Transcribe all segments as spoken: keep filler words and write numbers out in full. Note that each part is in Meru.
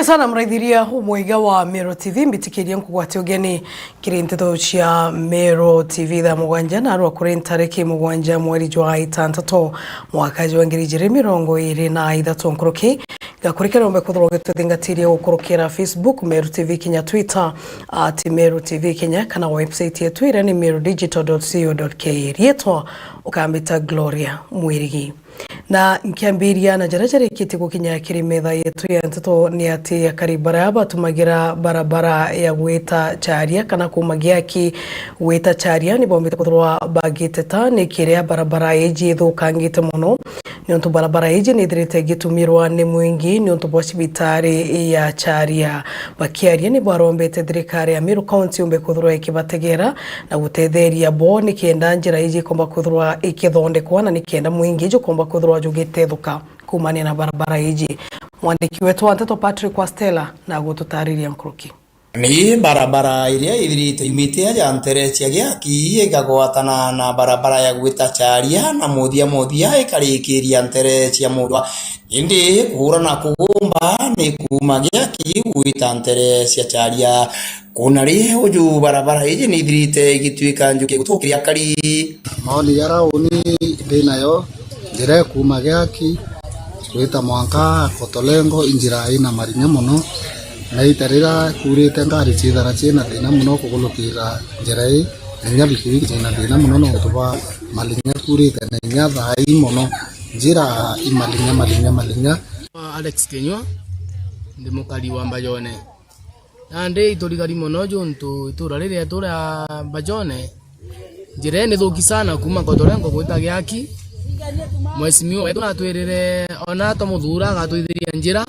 Sana mraithiria umwega wa Meru T V, mbitikirie nkugwate ugeni kiri nteto cia Meru T V thaa mugwanja narua kuri ntariki mugwanja mweri jwa itantatu mwaka jwa ngiri ijiri mirongo iri na ithatu nkuruki. Ngakurikira umbe kwithirwa ugitwithingatiria gukurukira Facebook, Meru T V Kenya, Twitter at Meru T V Kenya, kana website yetu iria ni meru digital dot co dot ke. Riitwa ukambita Gloria Mwirigi. Na nkiambiria na jaria jarikitie gukinya kiri metha yetu ya nteto ni ati akari baria batumagira barabara ya gwita Charia kana kuuma Giaki gwita Charia ni bombite kwithirwa bagiteta ni kiria barabara iji ithukangite mono, niuntu barabara iji ni ithirite igitumirwa ni mwingi niuntu bwa cibitari ya Charia. Bakiaria ni barombete thirikari ya Meru County yumbe kwithirwa ikibategera na gutetheria bo nikenda njira iji ikomba kwithirwa ikithondekwa na nikenda mwingi jukomba kwithirwa jugitethuka kuumania na barabara iji. Mwandiki wetu wa nteto Patrick Wastela na gututariria nkuruki. Ni barabara iria ithirite yumite aja ntere cia Giaki ikagwatana na barabara ya gwita Charia na muthia muthia ikarikiria ntere cia Murwa. Indi kuura na kugumba ni kuuma Giaki gwita ntere cia Charia. Kuna ri uju barabara iji ni ithirite igituika njuki gutukiria akari. Maoni jaria uni ndi nayo, njira ikuuma Giaki gwita mwanka Kotolengo i njira ina marinya mono, na ita riria kuurite ngari ciithara ciina thina mono kugulukira njira ii, na inya bikibiki ciina thina mono nontu bwa marinya kuurite na inya thaa ii mono, njira i marinya, marinya, marinya. Alex Kinyua, ndi mukari wa Mbayone. Nandi iturigari mono juntu itura riri rietu ria Mbajone, njira ii ni thuki sana kuuma Kotolengo gwita Giaki. Mheshimiwa wetu natwirire ona twamuthura agatwithiria njira.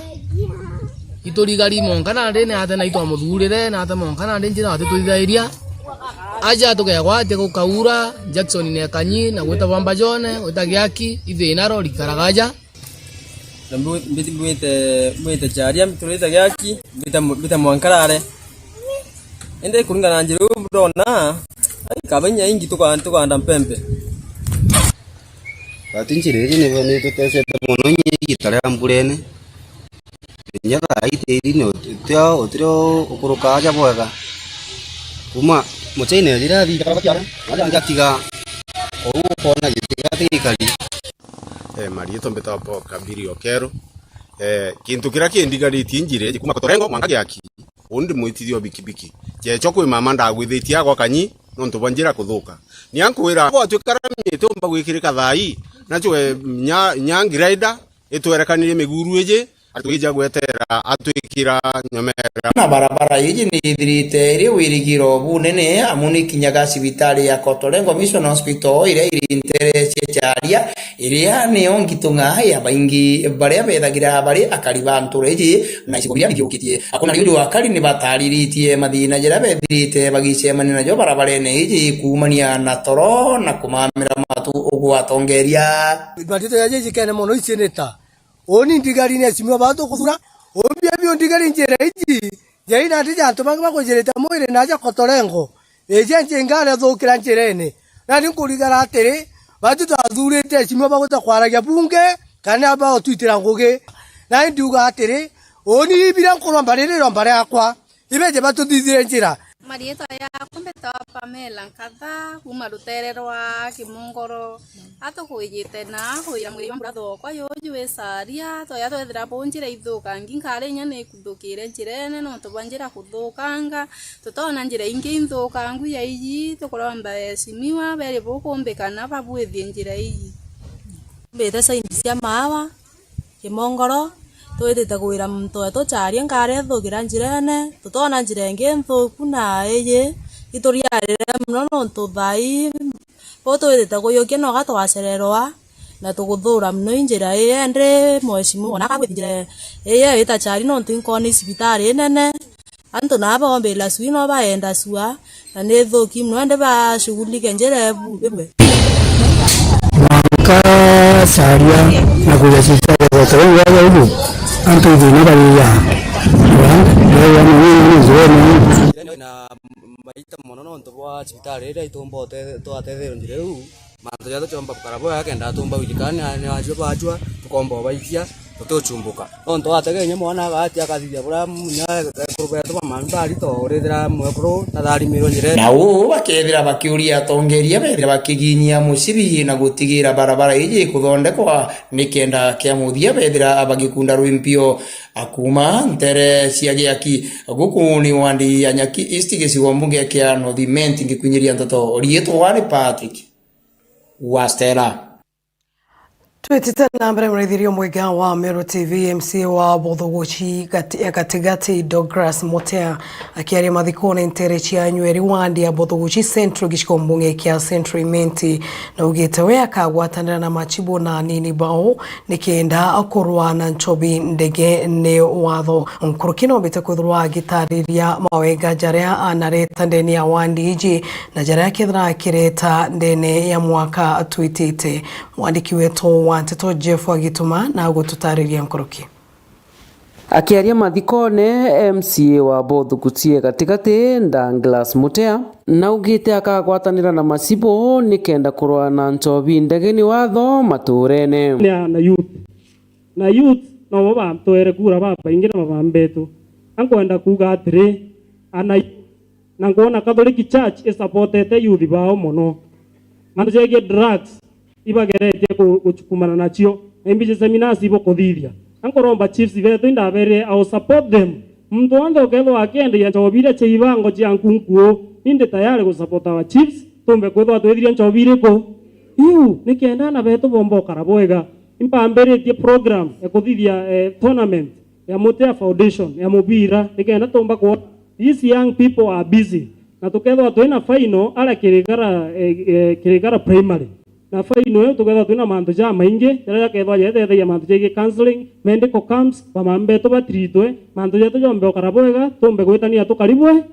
Iturigari monka nandi ni ate na itwamuthurire, na ate monka nandi njira atitwithairia. Aja tukegwatia gukaura, Jackson Nekanyi na gwita bwa Mbajone, gwita Giaki, ithina rori karagaja. Na mbu-, mbiti-, mbwite, mbwite Charia, mbiturite Giaki, mbite mu-, mbite Mwankarare. Indi kuringana na njira iu ndona, ai, kaba inya ingi tuka-, tukanda mpempe. Bati njira iji ni, ni tutecete mono inya igita ria mburene. Inya thaa ii tiri ni uti-, utio, utirio ukuruka aja bwega. Kuma muchaine ethira athitha, aja ngatiga, uu ukona giti gati gikari. Eh, mariitwa mbitagwa Paul Kabiri Okero. Eh, kintu kiria kindigaritie njira iji kuma Kotolengo mwanka Giaki, uu ndi mwitithia o bikibiki. Jecho kwi mama ndagwithitie agwa kanyi nontu bwa njira kuthuka. Ni ankwira, gwatuika rami itiumba gwikirika thaa ii, nacio we nya, nya grader itwerekanirie miguru iji, atwija gwetera atwikira nyomera. Na barabara iji ni ithirite iri wirigiro bunene, amu ni kinyaga cibitari ya Kotolengo Mission Hospital iria iri ntere cia Charia, iria niyo ngitung'a ya baingi baria bethagira bari akari ba ntura iji na icigo biria bithiurukitie. Akuna riu akari ni batariritie mathina jaria bethirite bagicemania najo barabarene iji kuumania na toro na kumamira matu ugwatongeria. Matito ya jiji kene mono icinita. Uni ndigari ni Mheshimiwa baa tukuthura. Umbia bio ndigari njira iji. Njira ina ndija antu bangi bakujirite mwiri na aja Kotolengo. Iji nji ngari thukira njirene. Nani nkurigara atiri, batu twathurite Mheshimiwa bagwita kwaragia bunge, kana ba utwitira ngugi. Nani ndiuga atiri, uni ibira nkuromba riri iromba riakwa. Ibeje batuthithire njira. Mariitwa yakwa mbitagwa Pamela Nkatha, kuuma rutere rwa Kimongoro. Atukwijite na kwira mwiri wa muratho okwa juju wi Saria, twaja twethira bu njira ithukangi, nkari inya ni ikuthukire njirene nontu bwa njira kuthukanga. Tutona njira ingi inthukangu ya iji, tukuromba Mheshimiwa beri bukumbikana babwithie njira iji. Mbite saindi cia maawa. Kimongoro, twitite kwira muntu wetu Charia ngari ithukira njirene, tutona njira ingi nthuku na iji ituriarire mono nontu thaa ii bu twitite kuyukia noga twacererwa na tukuthura mono i njira ii, indi Mheshimiwa ona akagwithia njira ii ita Charia nontu inkwona i cibitari inene. Antu nabo bombila cui no baenda cua, na ni thuki mono, indi bashughulike njira ibu-, ibwe. Mwanka Charia na kuja cibitari ya Kotolengo aja ugu, antu ithina bariya. Bariya munini ni njira ino. Na maita mono nontu bwa cibitari iria itumba ute-, twatetheerwa njira iu, mantu jaria tuchomba gukara bwega kenda tumba gwikara ni, ni ajua bajua, tukomba ubaikia. Uti uchumbuka. Nontu atege inya mwana agati akathithia buria munya ekuru betu ba mami bari to urithira mwekuru na tharimiro njirene. Na uu bakethira bakiuria atongeria bethira bakiginyia mucibi na gutigira barabara iji ikuthondekwa nikenda kia muthia bethira bagikunda rwimpio. Akuma ntere cia Giaki, guku ni wandi ya Nyaki East, gicigo mbunge kia North Imenti, ngikwinyiria nteto riitwa ni Patrick Wastela. Twitite na mbere, muraithiria mwega wa Meru T V, M C A wa Bothoguchi gati-, ya gatigati, Douglas Mutea, akiaria mathikone ntere cia Nyweri wandi ya Bothoguchi Central, gicigo mbunge kia Central Imenti, na ugite we akagwatanira na machibu na anini bao nikenda kurwa na nchobi ndege ni watho. Nkuruki nombite kwithirwa agitariria mawega jaria anareta ndene ya wandi iji na jaria akethira akireta ndene ya mwaka twitite. Mwandiki wetu wa nteto Jeff Agituma na gututariria nkuruki. Akiaria mathikone, M C A wa Bothukuchie gatigati, Douglas Mutea, naugite akagwatanira na machibu nikenda kurwa na nchobi ndege ni watho maturene. Ni ana youth. Na youth nobo bantwere kura babaingi na babambetu. Ankwenda kuuga atiri, ana, na nkwona Catholic Church isupportete youth bao mono. Mantu jegie drugs ibageretie ku-, guchukumana nacio, na imbiji seminars ibukuthithia. Ankoromba chiefs betu indaberire, I will support them. Muntu onthe ukethwa akienderia nchobi iria cia ibango cia nkunku uu, ni ndi tayari gusupport our chiefs, tumbe kwithwa twithiria nchobi iriku? Iu, nikenda ana betu bomba ukara bwega. Impambiritie program ya kuthithia, eh, tournament ya Mutea Foundation ya mubira, nikenda tumba kwona these young people are busy. Na tukethwa twina final aria Kirigara, eh, eh, Kirigara Primary. Na final iu tukethwa twina mantu jamaingi jaria jakethwa jatethagia mantu jegii counselling, medical camps, bamama betu batritwe, mantu jetu jombe ukara bwega, tumbe gwitania tukari bwe.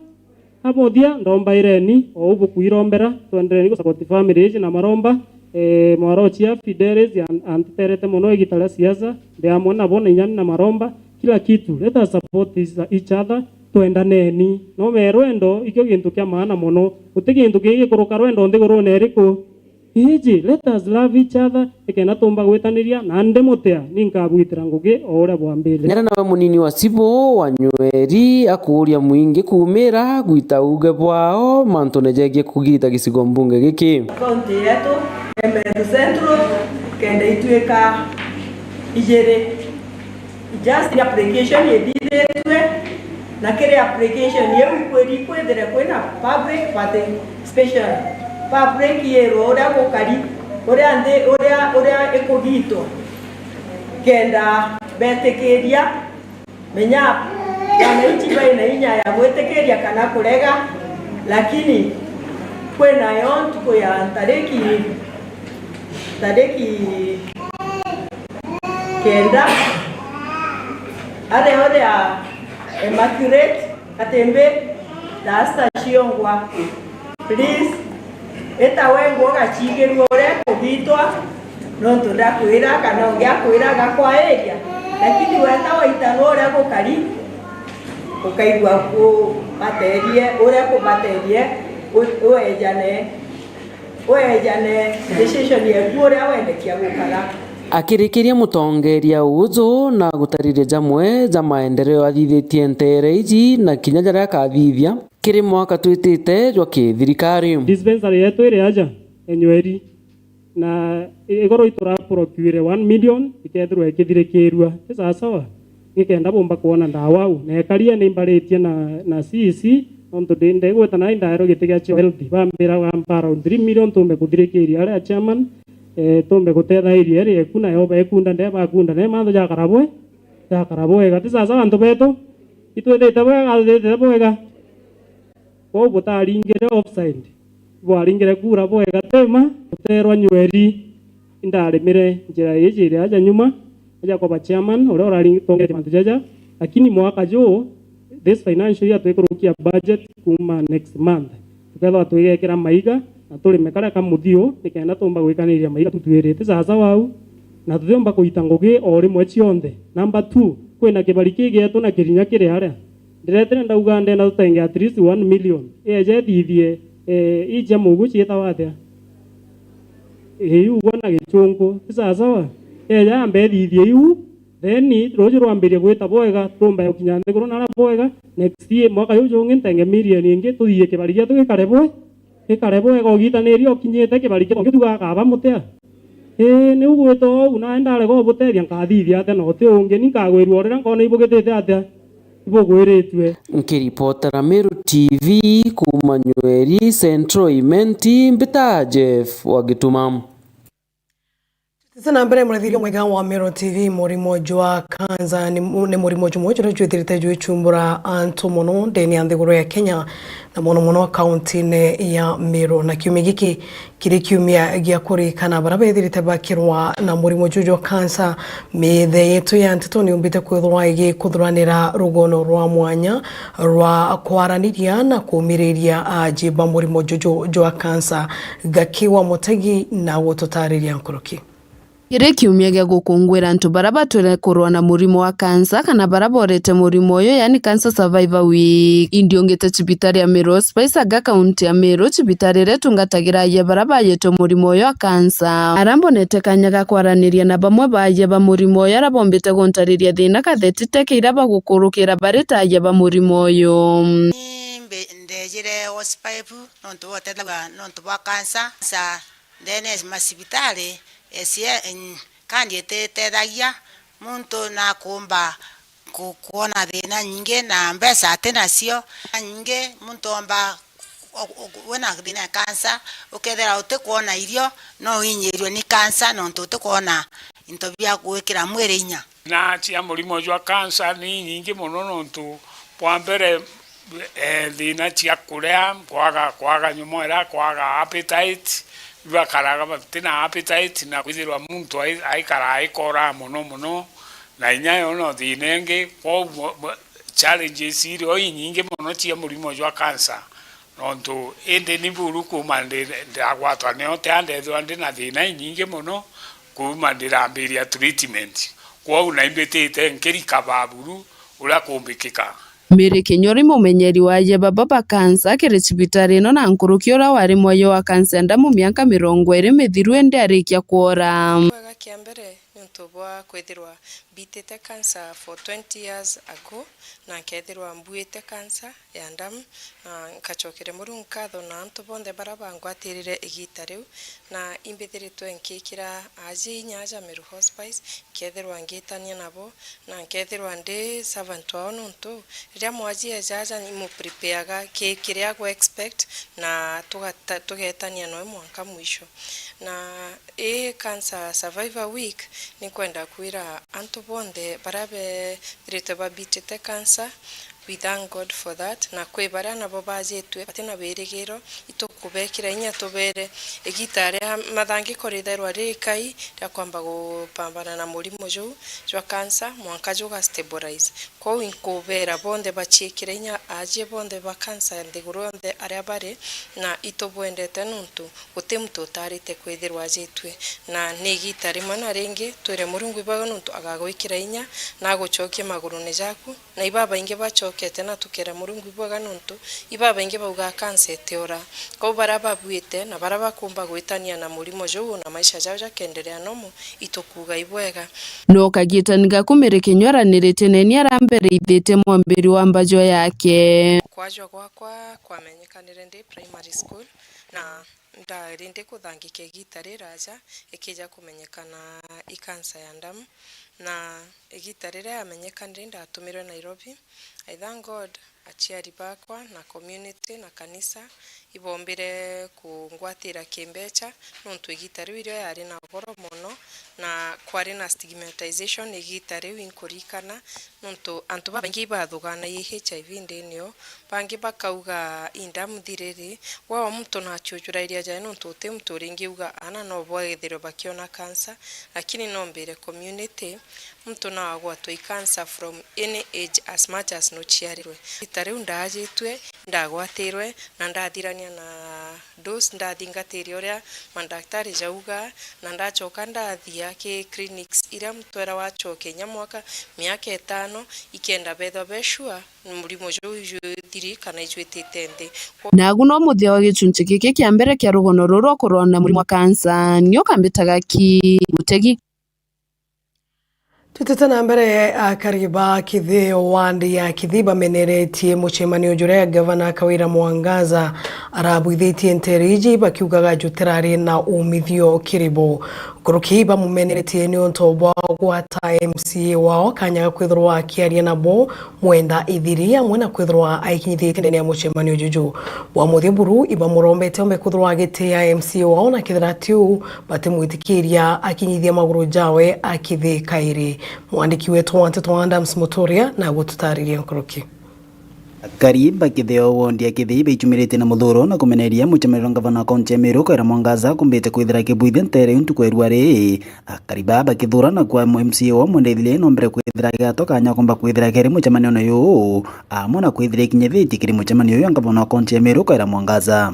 A muthia, ndombaireni, o uu bukwirombera, twendereni gusupport family iji na maromba. Eh, mwarochia Fidelis an-, anteterete mono igita ria siasa, ndi amwe nabo na inyani na maromba, kila kitu. Let us support each, each other, twendaneni. No me rwendo, ikio gintu kia maana mono. Guti gintu kingi gikuruka rwendo nthigurune iriku? Iji, let us love each other, nikenda tumba gwitaniria, na ndi Mutea, ninkabwitira ngugi o uria bwambire. Nera nawe munini wa Chibu wa Nyweri akuuria mwingi kuumira gwita uuge bwao mantune jegie kugita gicigo mbunge giki. Kaunti yetu, Embu Central, kenda ituika ijiri. Just application ithithitue, na kiri application iu ikwiri ikwithire kwina public participation. Public yirwe uria gukari, uria nthi, uria, uria ikugitwa, kenda betikiria. Menya, wananchi baina inya ya gwitikiria kana kurega, lakini kwinayo ntuku ya ntariki, ntariki kenda, aria uria Immaculate Katimbi, Rasta Ciongwa, please, ita wengwa ugacigirua uria ikugitwa, nontu ndakwira kana ungi akwira agakwairia, lakini weta waitanwa uria gukari, ukaigua kubaterie, uria kubaterie, u-, uejane. Wejane decision yeku uria wendekia gukara. Akirikiria, mutongeria uju na gutariria jamwe ja maendeleo athithitie nteere iji na kinya jaria akathithia kiri mwaka twitite jwa kithirikari. Dispensary yetu iri aja Enyweri, na igoro ituraprocure one million ikethirwa ikithirikirua. Ti sawasawa? Gikenda bumba kwona ndawa au. Na ekaria ni mbaritie na, na C E C, nontu ndi, ndigweta na indaerwa giti gia child health. Bambira bampa around three million tumbe kuthirikiria aria chairman, eh, tumbe gutethairia area eku nayo bekunda nde bakunda ne manthu jakara bwe, jakara bwega. Ti sawasawa antu betu? Itwithite bwega, atwithite bwega? Kwou butaringire offside, bwaringire kura bwega tema, buterwa Nyweri. Indarimire njira iji iri aja nyuma, aja kwaba chairman, uria uratongetie mantu jaja, lakini mwaka juu, this financial year, twikurukia budget kuma next month. Tukethwa twigekira maiga, na turime karia ka muthiu, nikenda tumba gwikaniria maiga tutwirite sawasawa au, na tutiumba kuita ngugi o rimwe cionthe. Number two, kwina kibari kigeetu na kirinya kiri aria. Ndiretire ndauga ndenda tutenge at least one million. Eeja ethithie, eh, ii cia mugu ciitawa atia? Iugwa na gichungu. Ti sawasawa? Eeja yambe ethithie iu, Then ruuju rwambirie gwita bwega, turumba gukinya nthiguru nara bwega, next year, mwaka juu jungi ntenge million ingi, tuthithie kibari gietu gikare bwe-, gikare bwega, ugitaniria ukinyite kibari gietu, tongi tuga akaba mutia? Ii, niu gwita uu, nawe ndarega ubutethia, nkathithia atia na uti ungi? Ni nkagwirua o riria nkona ibugitite atia? Ibugwiritue. Nkiripotera Meru T V kuuma Nyeri Central Imenti, mbita Jeff wa Gituma. Tutite na mbere, murithiria mwega wa Meru T V, murimo jwa kansa ni mu-, ni murimo jumwe juria jwithirite jwichumbura antu mono ndene ya nthiguru ya Kenya, na mono mono kaunti-ini ya Meru. Na kiumia giki kiri kiumia gia kuririkana baria bethirite bakirwa na murimo juu jwa kansa, mithe yetu ya nteto ni yumbite kwithirwa igikuthuranira rugono rwa mwanya rwa kwaraniria na kumiriria aji ba murimo juju jwa kansa. Gaki wa Mutegi na gututariria nkuruki. Kiri kiumia gia gukungwira antu baria batwire kurwa na murimo wa kansa kana baria borete murimo uyu, yani Cancer Survivor Week. Indiungite cibitari ya Meru Hospice aga kaunti ya Meru, cibitari iria itungatagira aye baria bayetwe murimo uyu wa kansa. Aria mbonete kanya ga kwaraniria na bamwe ba aye ba murimo uyu, aria bombite guntariria thina katheti teke iria bagukurukira bari ta aye ba murimo uyu. Ni mbe-, ndejire hospice nontu bwa utethagua nontu bwa kansa. Sa ndene ya macibitari, S A N kandi ititethagia muntu nakumba ku-, kwona thina nyingi na mbeca ati nacio. Nyingi muntu omba o-, o-, wina thina ya kansa, ukethira utikwona irio, no winyirirwe ni kansa nontu utikwona into bia gwikira mwiri inya. Thina cia murimo jwa kansa ni nyingi mono nontu bwa mbere, eh, thina cia kuria, kwaga, kwaga nyomo iria, kwaga appetite, ibakaraga batina appetite, na kwithirwa muntu ai-, aikara aikoraa mono mono, na inya yo no thina ingi. Kwou mo-, mo-, challenges irio inyingi mono cia murimo jwa cancer, nontu indi ni buru kuuma ndi-, ndagwatwa nio, tia ndethirwa ndi na thina inyingi mono kuuma ndirambiria treatment. Kwou na imbitite nkirikaba buru uria kumbikika. Mary Kinyori, mumenyeri wa aye baba ba kansa, akiri cibitari ino na nkuruki uria wari mwayo wa kansa ya ndamu miaka mirongo iri mithiru indi arikia kwora. Bwega kia mbere ni untu bwa kwithirwa mbitite kansa for twenty years ago, na nkethirwa mbuite kansa ya ndamu, na nkacokere Murungu nkatho na antu bonthe baria bangwatirire igita riu, na imbithiritwe nkikira aji inya aja Meru Hospice, nkethirwa ngitania nabo, na nkethirwa ndi servant wao, nontu riria mwaji eja aja imuprepareaga ki kiria agwa expect, na tugata-, tugetania noe mwanka mwisho. Na ii Cancer Survivor Week, ni nkwenda kwira antu bonthe baria bethirite babitite cancer, we thank God for that, na kwi baria nabo bajitwe batina wirigiro, itukubekira inya tubere igita ria mathangiko rithairwa rikai ria kwamba gupambana na murimo juu jwa cancer mwanka juga stabilize. Kwou inkubera bonthe baciikire inya aajie bonthe ba cancer nthiguru yonthe aria bari, na itubwendete nontu guti muntu utarite kwithirwa ajitue, na ni igita rimwe na ringi twire Murungu ibwega nontu agagwikira inya na agucokie magurune jaku. Na ibabaingi bacokete na tukere Murungu ibwega nontu ibabaingi baugaa kansa itiora. Kwou baria babuite na baria bakumba gwitania na murimo juu na maisha jao jakenderea nomo, itukuuga ibwega. No kagitani gaku Mary Kinyori araniritie neni arambereithitie mwambiri wa mbajo yake. Kwajwa gwakwa kwamenyekanire ndi primary school, na ndari ndi kuthangika igita riraja ikija kumenyekana i kansa ya ndamu, na igita riria yamenyekanire ndatumirwe Nairobi. I thank God, aciari bakwa na community na kanisa ibombire kungwatira kimbecha, nontu igita riu irio yari na goro mono, na kwari na stigmatization igita riu inkurikana, nontu antu babaingi ibathuganagia H I V ndini yo, bangi bakauga indamu thiriri, gwa muntu nachuchurairia jae nontu uti muntu uringiuga ana no bwethirwe bakiona cancer, lakini nombire community muntu no agwatwe i cancer from any age as much as nuciarirwe. Igita riu ndajitwe, ndagwatirwe, na ndathirania na dose, ndathingatiria uria mandaktari jauga, na ndachoka ndathia ki clinics iria muntu era wachoke inya mwaka, miaka itano, ikenda bethwa be sure murimo juu ijwithiri kana ijwitite nthi. Nagu no muthia wa gichunchi giki kia mbere kia rugono ruru rwa kurwa na murimo wa kansa. Nio kambitaga ki Mutegi. Tutete na mbere, akari ba Kithii wandi ya Kithii bameneretie mucemanio juria gavana Kawira Mwangaza arabwithitie nteere iji, bakiugaga jutirari na umithio kiri bo. Nkuruki bamumeneretie niuntu bwa kugwata M C A wao kanya ga kwithirwa akiaria nabo mwenda ithiri, amwe na kwithirwa aikinyithie ndene ya mucemanio juju. Bwa muthia buru, ibamurombete ombe kwithirwa agitia M C A wao, na kethira ti uu, batimwitikiria akinyithia maguru jawe a Kithii kairi. Mwandiki wetu wa nteto Adams Muturia na gututariria nkuruki. Akari ba Kithii wondi ya Kithii baichumiritie na muthuro na kumeneria mucemanio jwa ngavana wa kaunti ya Meru Kawira Mwangaza kumbite kwithira akibwithia nteere iu ntuku ya irua ri. Akari baa bakithurana kwa M C A wao mwenda ithiri nombere kwithira agigatwa kanya kumba kwithira keri mucemanione juu, amwe na kwithira ikinyithitie kiri mucemanio uyu ngavana wa kaunti ya Meru Kawira Mwangaza.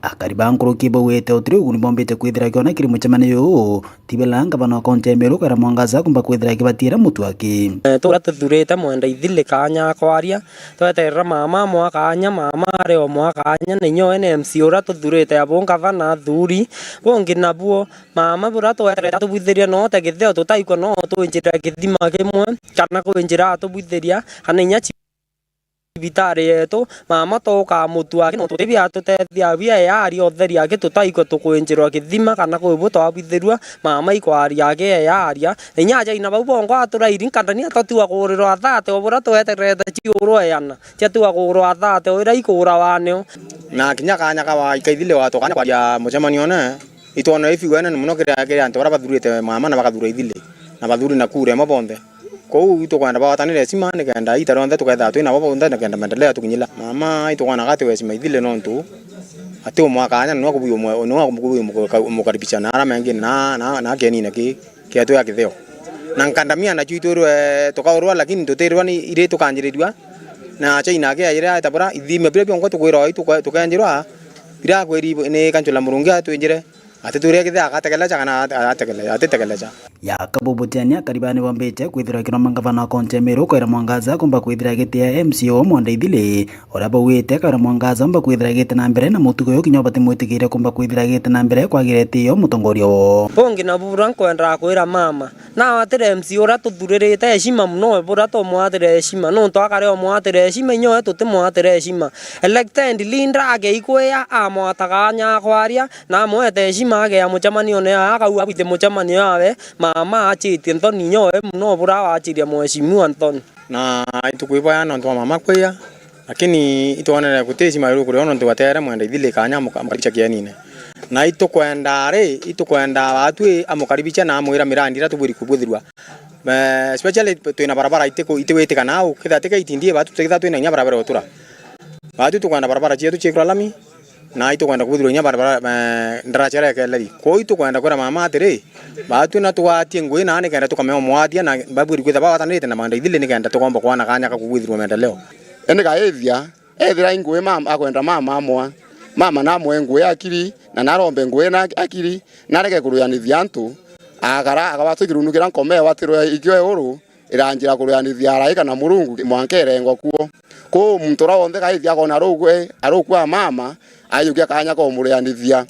Akari ba nkuruki bauite utiri uguni bombite kwithira kiona kiri mucemanio juu, ti bila ngavana wa kaunti ya Meru Kawira Mwangaza kumba kwithira akibatiira mutu aki. Eh, turia tuthurite mwenda ithiri kanya kwaria, tweterera mama mwaka anya, mama ari o mwaka anya, na inya we ni M C A uria tuthurite abu ngavana athuri. Bungi nabuo, mama buria tweterete atubwithirie no te Kithii tutaikwa no twinjira kithima kimwe, kana kwinjira atubwithiria, kana inya cibitari yetu, mama tukamutua aki no tutibia tutethia bia ya aria utheri aki tutaikwa tukwinjirwa kithima kana kwibu twabwithirua, mama ikwaria aki ya aria. Na inya ajaina bau bongwa aturairi nkandania twatiwa kuurirwa thate o buria tweterete ciurwa eana. Ciatigwa kugurwa thate o iria ikugura waneo. Na kinya kanya kawa ikaithile watu kanya kwaria mucemanione, itwonere ifiu enene muno kiri, kiri antu baria bathurite mama na bakathura ithile, na bathuri na kura imwe bonthe. Kou itukwenda bagwatanire ecima nikenda ita rionthe tukethira twina bo bonthe nikenda maendeleo tukinyila. Mama itukwona gati wecima ithile nontu ati umwaka anya niwe akubuyu umwe, niwe akubuyu umuka-, umukaribisha na ara mengi na, na, na kenine ki. Kiatu ya kitheo. Na nkandamia nacio itwirwe tukaurwa, lakini tutirwa ni iri tukanjirirua. Na China ake yaire atabura ithima biria biongo tukwirwa itu tukenjirwa, biria kwiri ni kanchula murungi atwinjire, ati turia kithea agatekelecha kana ate-, atekele-, atitekelesha. Ya kabubu teni akari bani bombite kwithirwa kiromba ngavana wa kaunti ya Meru Kawira Mwangaza kumba kwithira gitia M C A o Mwenda Ithili, uria bauite Kawira Mwangaza umba kwithira agite na mbere na mutugo uyu kinya batimwitikiire kumba kwithira agite na mbere kwagira itio mutongoria woo. Bungi na bura nkwendaa kwira mama, na atire M C A uria tuthuririte heshima mono, buria tumwatire heshima, nontu akare umwatire heshima, inya we tutimwatire heshima. Elected leader ageikwiya amwataga anya akwaria, na amwete heshima agea mucemanione yawe, akauga abwite mucemanio yawe, mama achitie nthoni, inya we mono buria wachiria mheshimiwa nthoni. Na itukwibaya nontu bwa mama kwiya, lakini itwonere guti heshima irukurio nontu batere Mwenda Ithili kanya amuka-, amukaribisha kienine. Na itukwenda ri, itukwenda batwi amukaribisha na amwira mirandi iria tubwiri kubwithirua. Eh, especially twina barabara itiku-, itiwitikana au, kethira ti gate ndie, batu tukethira twina inya barabara utura. Batu tukwenda barabara cietu ciikirwa lami, na itukwenda kubwithirwa inya barabara, eh, ndaraca iria ikeleri. Kwou itukwenda kwira mama atiri, batu na tugwatie ngui na nikenda tukamea umwatia na babwiri kwithira bagwatanirite na Mwenda Ithili nikenda tukomba kwana kanya ka kubwithirwa maendeleo. Indi gaithia, ethira i ngui mama, akwenda mama amwa, mama namwe ngui akiri, na narombe ngui na akiri, nareke kuruyanithia antu, akara, akabata kirundu kiria nkomewa atirwe ikio iguru, iranjira kuruyanithia araika na Murungu mwanka irengwa kuo. Kwou muntu uria wonthe gaithia akona arukwe, arukwa mama, ayukia kanya ka umuruyanithia,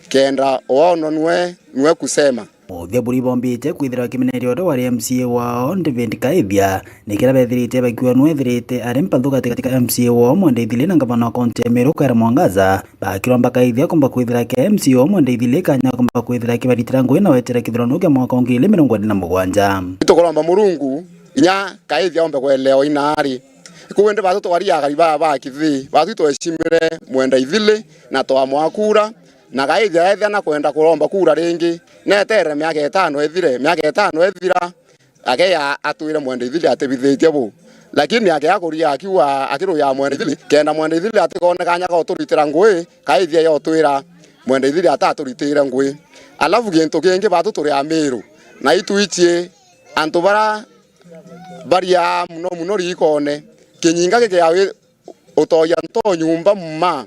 kenda uono nwe, nwe kusema. Muthia buri bombite kwithirwa kimeneria uria wari M C A wao, David Kaithia, ni kiria bethirite bakiuga nwe ethirite ari mpathu gatigati ka M C A wao Mwenda Ithili na ngavana wa kaunti ya Meru Kawira Mwangaza, bakiromba Kaithia kumba kwithira ke M C A wao Mwenda Ithili kanya kumba kwithira kibaritira ngui na wetera kithurano kia mwaka wa ngiri igiri mirongo iri na mugwanja. Itukuromba Murungu, inya Kaithia ombe kwelewa inari. Kwou indi batu twaria akari baa ba Kithii, batu tweshimire Mwenda Ithili na twamwakura, na Kaithia ethia na kwenda kuromba kura ringi, netere miaka itano ithire, miaka itano ithira, akeya atwire Mwenda Ithili atibithitie bu. Lakini akeya kuria akiuga, akiruya Mwenda Ithili, kenda Mwenda Ithili atikone kanya ka uturitira ngui, Kaithia yotwira Mwenda Ithili ataturitire ngui. Alafu gintu kingi batu turi Amiru, na itwichie antu bara baria muno muno riikone, kinyinga gikia utoya nto nyumba mma,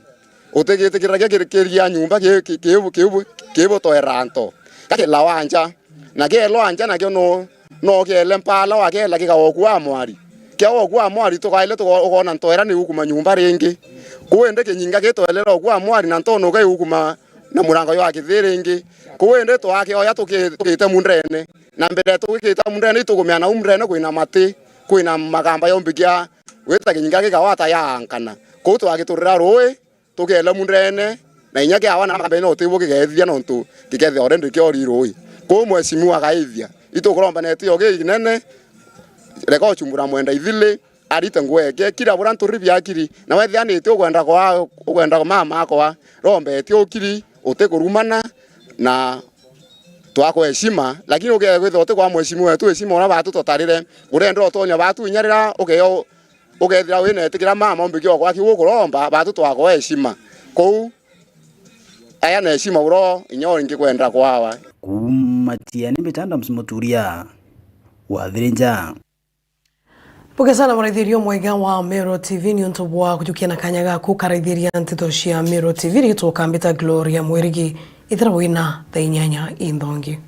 utigitikiragia kirikiria nyumba ki-, ki-, kiu, kiu, kiu butoera nto. Gakilawa nja, na kielwa nja nakio no, no kiele mpala, wakiela kikawa ukua mwari. Kiawa ukua mwari tukaile tuko-, ukona ntoera ni ukuma nyumba ringi. Kwou indi kinyinga gitoelera ukua mwari na ntono kai ukuma na murango jwa kithii ringi. Kuu indi twakioya tuki-, tukite mundene. Na mbere tugikita mundene, itukumea nau mundene kwina mati, kwina magamba jombithia gwita kinyinga gikawata yaankana. Kuu twagiturira ruui, tukeela mundene, na inya kiawa na magamba no tibu gikethithia nontu gikethia already kiori ruui. Kuu mheshimiwa akaithia, itukuromba na itio gikinene, reka uchumbura mwenda ithili, arite nguo eke, kira buria nturi biakiri, na wethia ni ti ukwenda kwa, ukwenda kwa mama akwa, romba eti ukiri, utikurumana, na twakwa heshima, lakini ukethia kwithirwa uti kwa mheshimiwa wetu heshima uria batu tutarire, urenda utonya batu inya rira ukeo, ukethira wina itikira mama umbikia okwa kiu ukuromba, batu twakwa heshima. Kuu, aya na heshima uro inya uringi kwenda kwawa. Kuuma Tiani, Mbita Adams Muturia, Wathiri Nja. Mbuge sana muraithiria umwega wa Meru T V, ni untu bwa kujukia na kanya gaku karaithiria nteto cia Meru T V. Ritwa ukambita Gloria Mwirigi, ithira wina thaa inyanya inthongi.